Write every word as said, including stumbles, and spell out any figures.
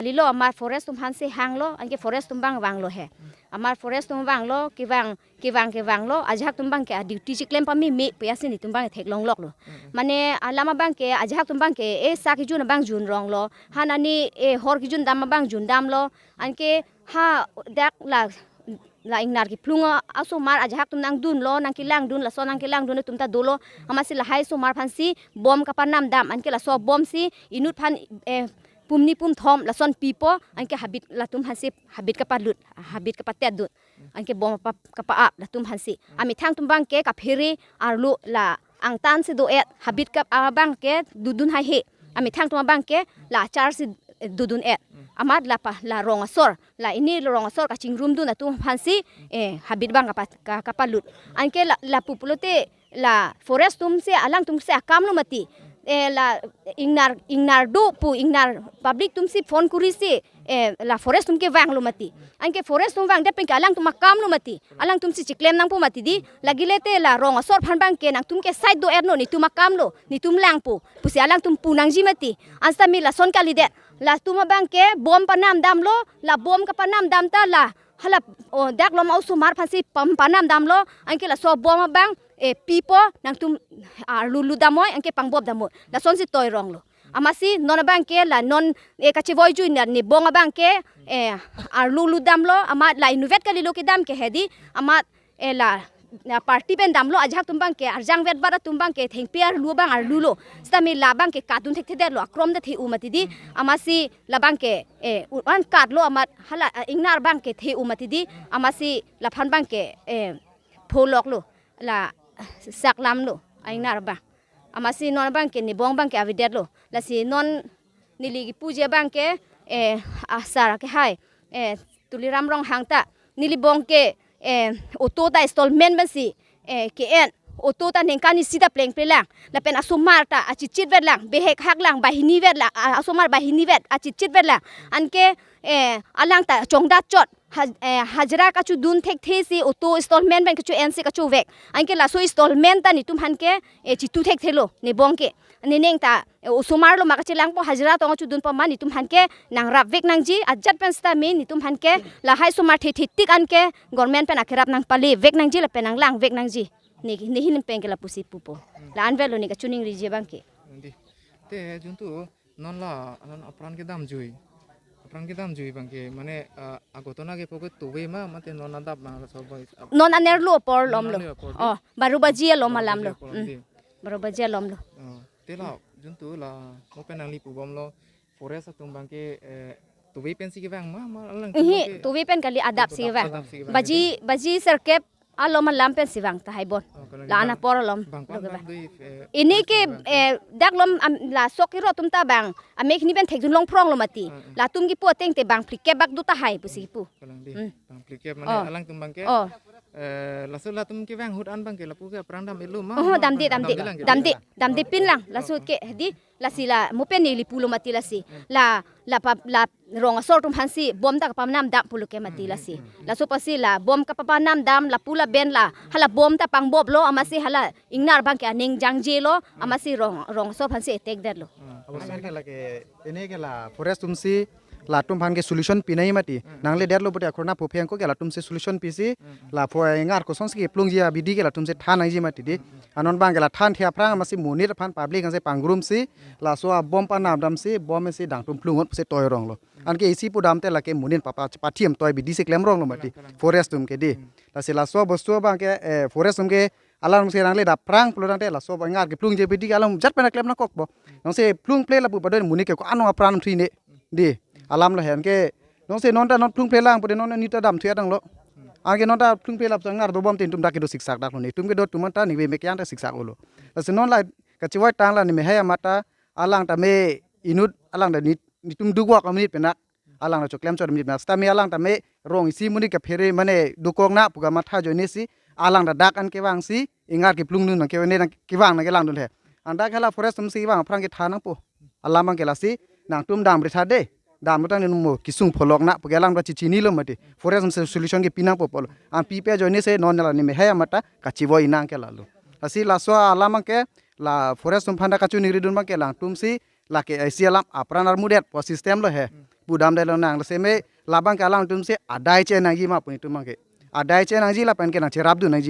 Kalilo, amar forest atum aphansi hanglo, anke forest atum abang vanglo he. Amar forest atum vanglo, kevang, kevang, kevanglo, ajahak atum abangke a-duty chiklem pameme pu asi netum abang theklong loklo. Mane alam abangke ajahak atum abangke, e sa kejun abang junronglo, ha nani e hor kejun dam abang jundamlo, anke ha dak la la ingnar kiplung asomar ajahak atum nangdunlo, nangkelangdun, laso nangkelangdun atum ta dolo, amatsi lahai asomar aphansi bom kapanam dam, anke laso bomsi inut aphan, eh, pumni pumthom lason pipo, anke habit latum aphansi habit kapalut, habit kapatetdun, anke bom apa kapa-ap latum aphansi. Amethang atum abangke kaphere arlo la angtan si do-et, habit kap abangke dodun haihe. Amethang atum abangke la achar si, eh, dodun-et. Amat la pa, la rong asor, la ini rong asor kachingrumdun atum aphansi, eh, habit abang kapa, ka, kapalut. Anke la, lapu pulote la forest atumsi alangtumsi akamlo mati. Eh, la ingnar, ingnar do pu, ingnar public atumsi phone kurisi, eh, la forest atum kevanglo mati. Anke forest atum vangdet penke alangtum akamlo mati. Alangtumsi chiklem nangpo mati di. Lagile te la rong asor aphan abangke nangtum ke side do-etnon, netum akamlo, netum langpo pusi alangtum pu nangji mati. Ansi tame lason kalidet. Latum abangke bom panam damlo, la bom kapanam dam ta la hala, o, dak lom asomar aphansi pam, panam damlo, anke laso bom abang, eh, pipo, nangtum arlu lu damnoi, anke pangbop damnoi. Lasonsi toironglo. Amatsi non abangke la non, eh, kachevoi jui na nebong abangke, eh, arlu lu damlo, amat la inutvet kalilo kedam ke hedi, amat, eh, la, la party pen damlo, ajahak atum abangke, arjang vet bar atum abangke, thengpi arlu abang arlulo. Sitame la abangke katdun thekthedetlo, akrom de the-u mati di, amatsi la abangke, eh, u-, an katlo amat hala, ah, ingnar abangke the-u mati di, amatsi laphan abangke, eh, pholoklo, la saklamlo, a-ingnar abang. Amatsi non abangke nebong abangke avedetlo. Lasi non neli kipuji abangke, eh, asar ke hai, eh, Tuliram Ronghang ta, neli bong ke, eh, auto ta installment pensi, eh, ke-en, auto ta ningkan isi ta plengple lang. Lapen asomar ta achitchit vet lang, bihek hak lang, banghini vet lang, a-, asomar banghini vet, achitchit vet lang. Anke, eh, alang ta chongdat chot, ha-, eh, hajira kachedun thekthe si auto installment pen kache-en si kachovek. Anke laso installment ta netum aphan ke, eh, chitu thekthelo, nebong ke. Nening ta, eh, osomar lo ma kachelangpo, hajira tong chedunpo ma, netum aphan ke nangrapvek nangji, ajat pen sitame netum aphan ke, lahai asomar the the tik anke, government pen akerap nangpalevek nangji, lapen nanglangvek nangji. Ne, ne ahin pen ke lapusi pupo. La-an avelo ne kachiningriji abangke. Di. Te juntu non la, non apran kedamjui. Apran kedamjui abangke, mane, ah, agotona kepo ke tove ma, mate non adap ma, laso boys. Non anerlo apor lomlo. Non anerlo apor di. Oh, baru baji alom alamlo. Baru baji apor, hmm, di. Baru baji alomlo. Oh, te la, juntu la, mo pen nangli pubomlo, forest atum abangke, eh, tove pensi kevang ma, ma alang ihi, tove pen kali, adap si kevang. Adap si kevang. Baji, baji sirkep alom alam pensi vang tahai bon. Oh, kalang la-an abang apor alom. Bang lo kevang. Dui, eh, ini ke, eh, dak lom am, la sok kiro atum ta bang. Amek ni pen thekdun longphronglo mati. Hmm, hmm. Latum kipu ateng te bang phlikep bak do tahai pusi kipu. Kalang di. Hmm. Bang phlikep mane, oh, alangtum abangke. Oh. Eh, laso latum kevang ahut an abangke lapu ke apran dam-etlo ma, oh, ma damde, apran damde, damde lang ke damde, damde pin lang. Laso ke di. Lasi la, mo pen neli pulo mati lasi. Hmm. La, la pa, la rong asor atum aphansi bom ta kapanam dam pulo ke mati lasi. Hmm, hmm, hmm. Laso apotsi la bom kapanam dam, lapu laben la, hala bom ta pangboplo, amatsi hala ingnar abangke aning jangjelo, amatsi rong, rong asor aphansi attack detlo. Hmm. Abang ke lake, ini ke la forest atumsi, latum aphan ke solution pinangji mati. Hmm. Nangledetlo pute akhorna phupheng ko ke latumsi solution pisi, hmm, la phu ingar kosonsi keplungji abidi ke latumsi than nangji mati di. Hmm. Anon abangke la thanthe aphrang amatsi monit aphan public ansi pangrumsi, laso abom panam damsi, bom si dangtum plungot pusi toironglo. Anke isi pudam te lake monit papa, pathim toi bidi si klemronglo mati. Kalang, kalang. Forest atum ke di. Hmm. Lasi laso bostu abangke, eh, forest atum ke alam si nangle dapprang pulo tangte laso ingar keplungji abidi ke alam jat pen klem nangkokpo. Nonsi plungple lapu padon monit ke ko-an apran thri ne. Di. Alam lahen ke. Nonsi non ta non plungple lang pute non ni ta damthu tanglo. Anke non ta plungple lapu ingar dobom te netum dak kedo siksak daklo, netum kedo atum ta ningve mekyang ta siksak-olo. Lasi non la kachevoi tang la neme hai amat ta alang tame inut alang ta ni, netum dugwak amonit penak. Alang ta choklem chot amonit penak. Sitame alang tame rong isi monit kaphere mane dokok na pu kamatha ajoine si alang ta dak an kevangsi ingar keplungdun nang kevang nang kevang nangkelangdun he. An dak hala forest atumsi kevang aphrang kethan nangpo. Alam abangke lasi nangtum dam bretha de. Dam bretha ni mo kesung pholok na pu ke alang ta chichinilo mati. Forest atumsi solution ke pinangpo pulo. An pipe ajoine si non la neme hai amat ta kachevoi nang ke lalo. Lasi laso alam abangke la forest atum aphan ta kachiningridun abangke alangtumsi lake isi alam apran armudet po system lo he. Hmm. pudam dai lonang. Lasi me labang ke alangtum si adai che nangji ma pu netum abang ke. Adai che nangji lapen ke nangcherapdun nangji.